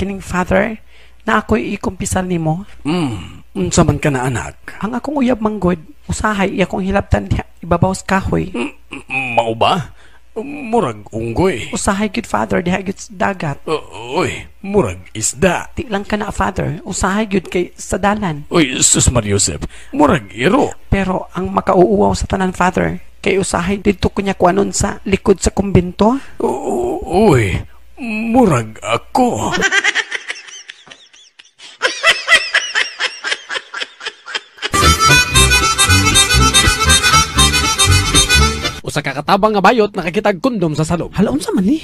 Kining father, na ako'y ikumpisal nimo. Unsa man ka na anak? Ang akong uyab manggod, usahay iya kong hilabtan diha ibabaw sa kahoy. Mao ba? Murag unggoy. Usahay gyud father diha gyud sa dagat. Uy, murag isda. Di lang ka na father, usahay gyud kay sa dalan. Uy, sus Mariusep, murag iro. Pero ang makauuwaw sa tanan father, kay usahay didto ko niya kuanon sa likod sa kumbento. Uy, murag ako. Usa ka katabang nga bayot nakakitag kondom sa salog. Hala, unsa man ni?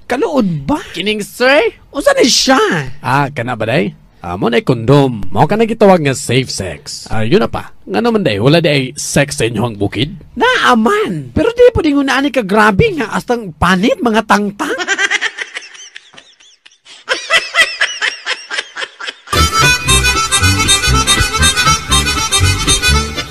Kaluod ba? Kining sir? Unsa ni siya? Ah, kana ba day? Ah, mo na kondom. Mao ka na gitawag nga safe sex. Ah, yun na pa. Nga naman day, wala day sex sa inyong bukid? Naaman. Pero di po din ni ka grabe nga astang panit mga tangtang.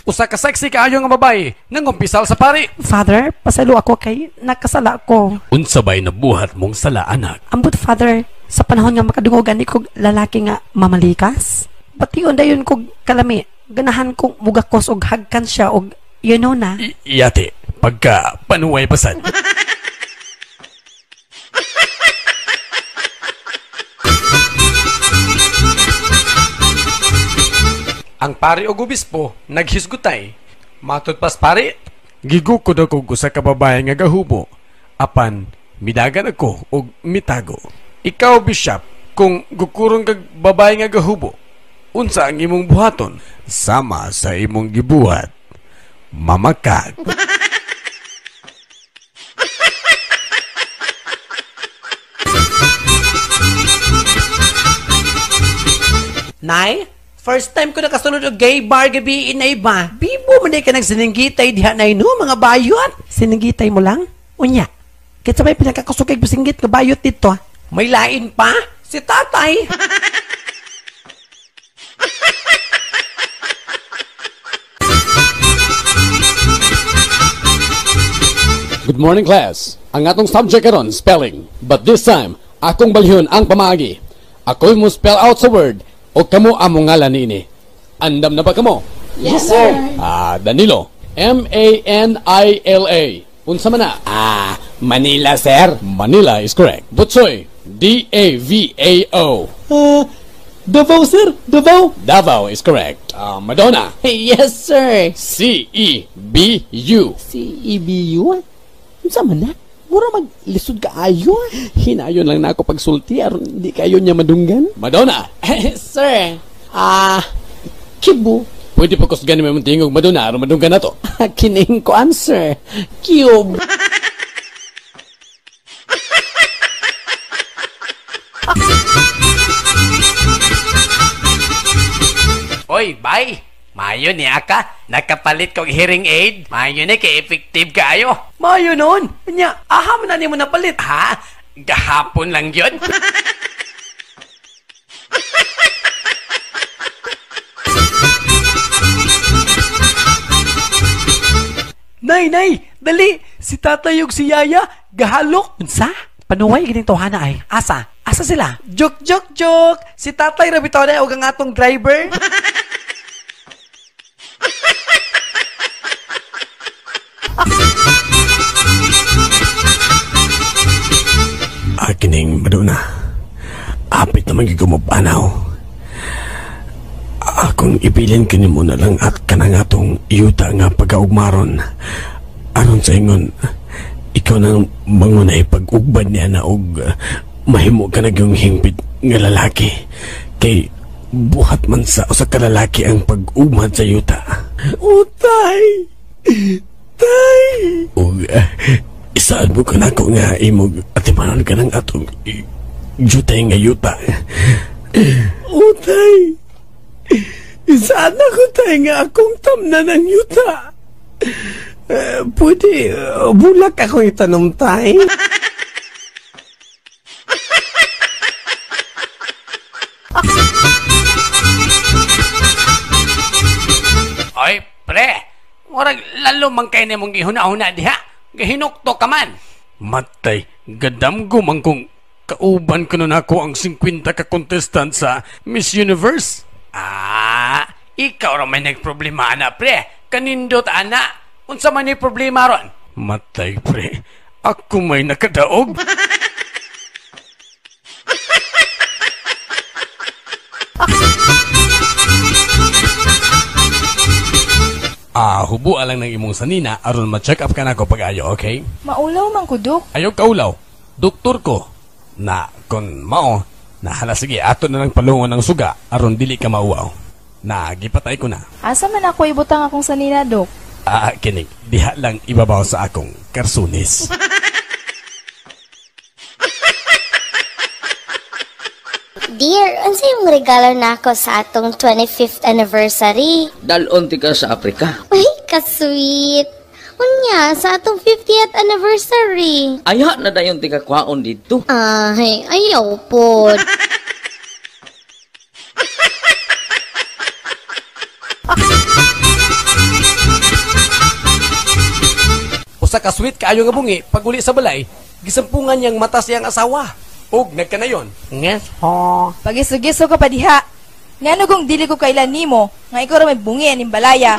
Usa ka sexy kaayo nga babae nangumpisal sa pari. Father, pasaylo ako kay nakasala ko. Unsa bay nabuhat mong sala anak? Ambot father, sa panahon nga makadungog ani kog lalaki nga mamalikas. Bation dayon kog kalami. Ganahan kong mugakos og hagkan siya og you know na. Yate, pagka panuway pasad. Ang pari og obispo naghisgutay. Matud pas pari, gigukod ako og usa ka babae nga gahubo. Apan midagan ako og mitago. Ikaw bishop, kung gukurong kag babae nga gahubo, unsa ang imong buhaton? Sama sa imong gibuhat, mamakag. Nay, first time ko nakasunod og gay bar gabi inay ba? Bibo man ka nagsininggitay diha nay no mga bayot. Sininggitay mo lang? Unya. Kitsa may pinakakusog kay bisinggit nga bayot dito. May lain pa? Si tatay. Good morning class. Ang atong subject karon spelling. But this time, akong balhon ang pamaagi. Ako'y mo spell out sa word o kamo among ngalan niini. Andam na ba kamo? Yes, sir. Ah, Danilo. M-A-N-I-L-A. Unsa man na? Ah, Manila, sir. Manila is correct. Butsoy. D-A-V-A-O. Davao, sir. Davao. Davao is correct. Madonna. Yes, sir. C-E-B-U. C-E-B-U? Unsa man na? Mura maglisod ka ayo. Hinayon lang na ako pagsulti aron di kayo niya madunggan. Madonna. Sir. Ah, Kibu. Pwede pa kusgan mo imong tingog Madonna aron madunggan na to. Kining ko answer. Cube. Oy, bay! Mayo ni aka, nakapalit kog hearing aid. Mayo ni kay effective kaayo. Mayo noon. Nya, aha man na nimo napalit. Ha? Gahapon lang yun. Nay, nay, dali. Si tatay ug si yaya gahalok. Unsa? Panuway gining tawhana ay. Asa? Asa sila? Joke, joke, joke. Si tatay ra bitaw na og ang atong driver. Akining Madonna. Apit naman gigumupanaw. Akong ibilin kini mo na lang at kanang atong yuta nga pagkaugmaron. Aron sa ingon, ikaw nang mangunay pag-ugbad niya na og mahimo ka na yung hingpit nga lalaki. Kay buhat man sa usa ka lalaki ang pag-ugmad sa yuta. O tay! Tay! Og isaan mo ka na ako nga imog atimanon ka ng atong jutay nga yuta. O tay! Isaan ako tay nga akong tamnan ng yuta. Pwede, bulak ako itanom tay. Oy, pre! Murag lalo man kay nimong gihuna-huna diha. Gihinukto ka man. Matay, gadam gumang kong Kauban ko na ako ang 50 ka contestant sa Miss Universe. Ah, ikaw ra may nagproblema ana pre. Kanindot ana. Unsa man ni problema ron? Matay pre. Ako may nakadaog. Ah, hubo lang ng imong sanina aron ma-check up ka nako pag-ayo, okay? Maulaw man ko, Dok. Ayaw kaulaw. Doktor ko. Na kon mao, na hala sige ato na lang palungon ang suga aron dili ka mauwaw. Na gipatay ko na. Asa man ako ibutang akong sanina, Dok? Ah, kinig, diha lang ibabaw sa akong karsunis. Dear, unsa yung regalo nako sa atong 25th anniversary? Dalon ti ka sa Afrika. Uy, ka-sweet. Unya, sa atong 50th anniversary. Aya na dayon ti ka kwaon didto. Ay, ayaw pod. Usa ka sweet kaayo nga bungi, paguli sa balay, gisampungan niyang mata siyang asawa. Og nagkanayon. Yes ho. Pagiso-giso ka pa diha. Ngano kung dili ko kailan nimo, nga ikaw ra may bungi aning balaya.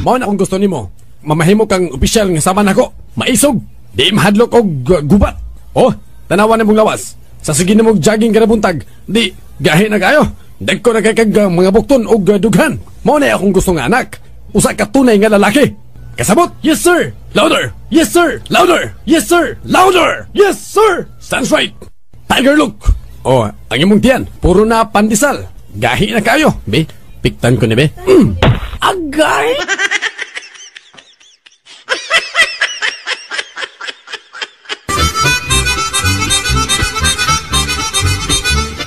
Mao na kung gusto nimo. Mamahimo kang opisyal nga sama nako. Maisog, di mahadlok og gubat. Oh, tanawan na mong lawas. Sa sige na mong jogging kada buntag, di gahi na kayo. Dagko na kay kag mga bukton og dughan. Mao na akong gusto nga anak. Usa ka tunay nga lalaki. Kasabot? Yes sir. Louder. Yes sir. Louder. Yes sir. Louder. Yes sir. Stands right. Tiger look. Oh, ang imong tiyan, puro na pandesal. Gahi na kayo. Be, piktan ko ni be. Agay!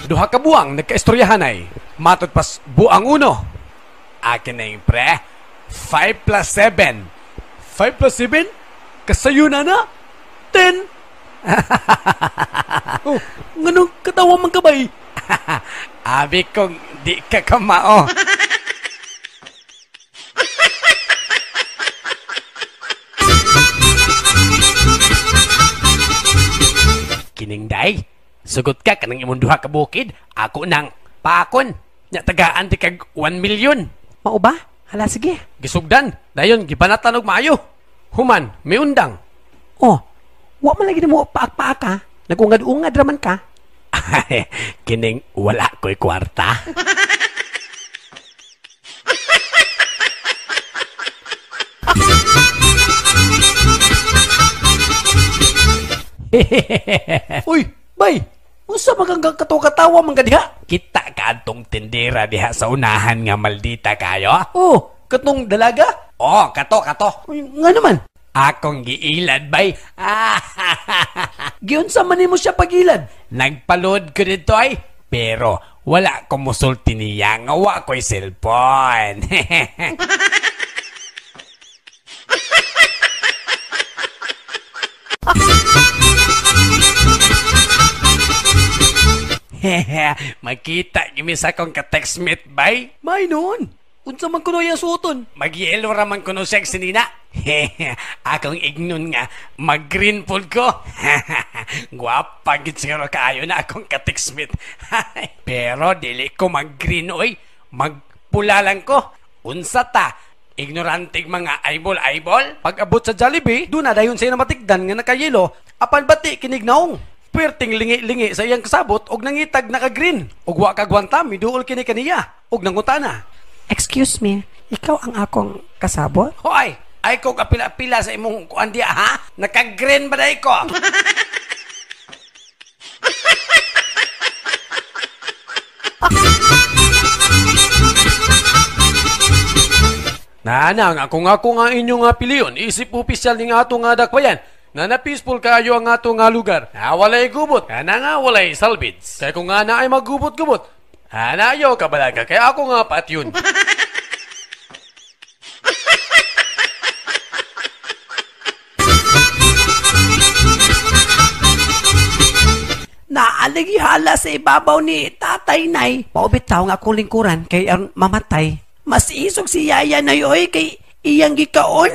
Duha ka buang nagkaistoryahanay. Matod pas buang uno. Akin na yung pre. 5 plus 7. 5 plus 7? Kasayo na na? 10! Oh, nganong katawa man ka bay? Abi kong di ka kamao. Kining day, sugot ka kanang imong duha ka bukid, ako nang paakon. Nya tagaan ti kag 1 million. Mao ba? Hala sige. Gisugdan, dayon gibanatan og maayo. Human, miundang. Oh, wa man lagi nimo paak-paak ka. Nagungad-ungad raman ka. Ay, kining wala ko'y kwarta. Uy, bay! Unsa man kang katawa-katawa man ka diha? Kita ka atong tindera diha sa unahan nga maldita kayo. Oh, katong dalaga? Oh, kato, kato. Uy, nga naman. Akong giilad, bay. Giunsa man nimo siya pagilad? Nagpaload ko dito ay. Pero wala ko musulti niya nga wa ko'y cellphone. Makita gimi sa akong ka-textmate, bay. May noon. Unsa man kuno iyang suoton? Mag-yellow ra man kuno siya sinina. Akong ignon nga, mag-green pod ko. Gwapa gid siguro kaayo na akong ka-textmate. Pero dili ko mag-green oy, magpula lang ko. Unsa ta? Ignorantig mga eyeball-eyeball? Pag abot sa Jollibee, doon na dayon siya namatigdan nga nakayelo, apan bati kinig naong. Puwerteng lingi-lingi sa iyang kasabot og nangitag naka-green. Og wa kagwanta, miduol kini kaniya og nangutana. Excuse me, ikaw ang akong kasabot? Hoy, ay ko kapila-pila sa imong kuan diya ha? Naka-green ba day ko? Nanang, ako nga ko nga inyong nga piliyon, isip opisyal ni nga ato nga dakbayan, nga na peaceful kaayo ang ato nga lugar. Na walay gubot, na nga walay salvage. Kaya kung nga na ay magubot-gubot, ana ayaw kabalaga, kaya ako nga pat yun. Naalagi hala sa ibabaw ni Tatay Nay. Paubitaw nga akong lingkuran kay aron mamatay. Mas isog si Yaya na oy kay iyang gikaon.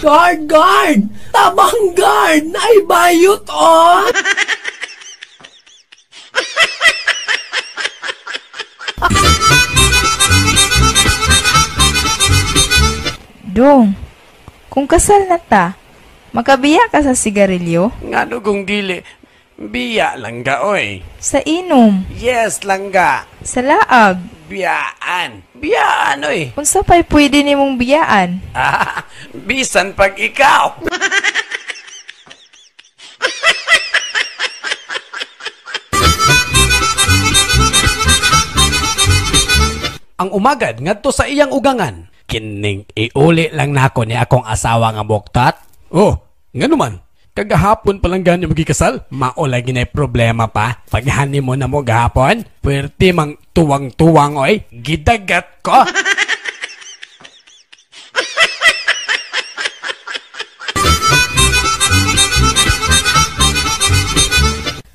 Guard, guard! Tabang guard! Ay, bayot, oh! Dong, kung kasal na ta, makabiya ka sa sigarilyo? Ngano kung dili, biya langga oy. Sa inom? Yes, langga. Sa laag? Biyaan. Biyaan oy. Unsa pa'y pwede nimong biyaan? Ah, bisan pag ikaw. Ang umagad ngadto sa iyang ugangan. Kining iuli lang nako ni akong asawa nga buktat. Oh, ngano man? Kagahapon pa lang gani magikasal. Mao lagi na problema pa. Paghani mo na mo gahapon, puwerte mang tuwang-tuwang oy. Gidagat ko.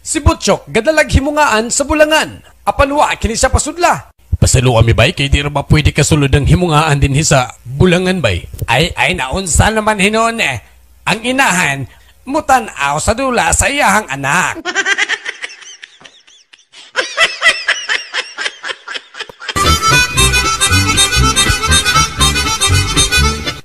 Si Butchok gadalag himungaan sa bulangan. Apan wa kini siya pasudla. Pasalo kami bay kay di ra ba pwede kasulod ang himungaan dinhi sa bulangan bay. Ay ay naunsa naman hinuon eh. Ang inahan mutan-aw sa dula sa iyahang anak.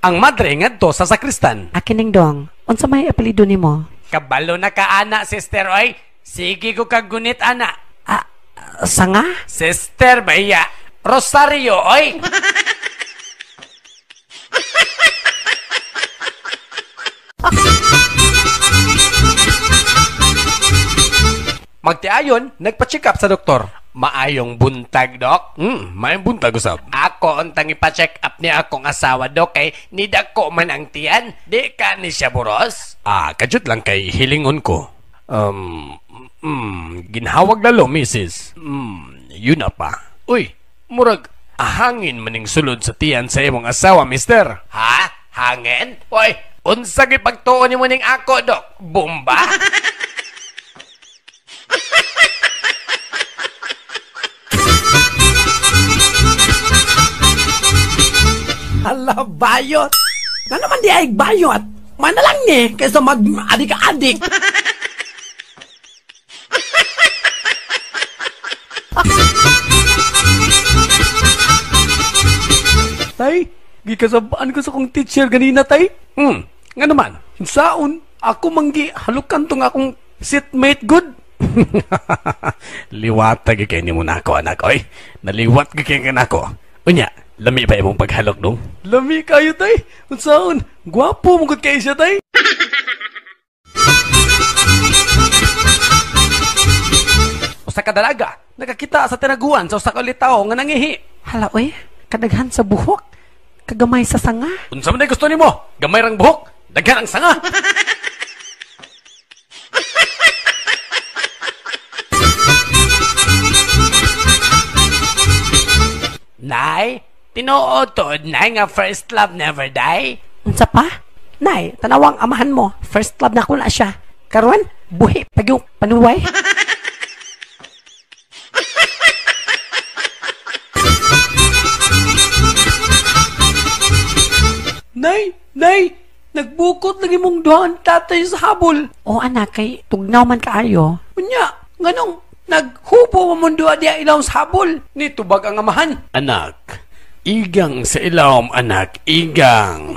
Ang madre ngadto sa sakristan. Akin dong, unsa may apelyido nimo? Kabalo na ka ana, sister oy. Sige ko kagunit ana. Ah, sanga? Sister baya. Rosario oy. Magtiayon, nagpa-check up sa doktor. Maayong buntag, dok. Maayong buntag usab. Ako untang ipa-check up ni akong asawa, dok, kay nidako man ang tiyan. Di ka ni siya buros. Ah, kadyot lang kay hilingon ko. Ginhawag lalo, misis. Yun na pa. Uy, murag hangin maning sulod sa tiyan sa imong asawa, mister. Ha? Hangin? Uy, unsa gyud pagtuon nimo ning ako, dok? Bomba? Hala, bayot! Na naman di ay bayot! Mana lang ni, kaysa mag-adik-adik! Tay, gikasabaan ko sa kong teacher ganina, tay. Nga naman. Saon, ako manggi halukan tong akong seatmate good. Liwat kay nimo nako anak oy. Naliwat gyud kay kanako. Unya, lami ba imong paghalok dong? Lami kayo tay. Unsaon? Gwapo mo gud kay siya tay. Usa ka dalaga nakakita sa tinaguan sa usa ka litaw nga nangihi. Hala oy, kadaghan sa buhok, kagamay sa sanga. Unsa man gusto nimo? Gamay rang buhok, daghan ang sanga. Nay, tinuod to, nay nga first love never die. Unsa pa? Nay, tanawang amahan mo, first love na ko na siya. Karon, buhi pag yung panuway. Nay, nay, nagbukot lagi mong duhan tatay sa habol. O anak, kay tugnaw man kaayo. Unya, nganong naghubo mo duha diya ilawom sa habol. Nitubag ang amahan. Anak, igang sa ilawom anak, igang.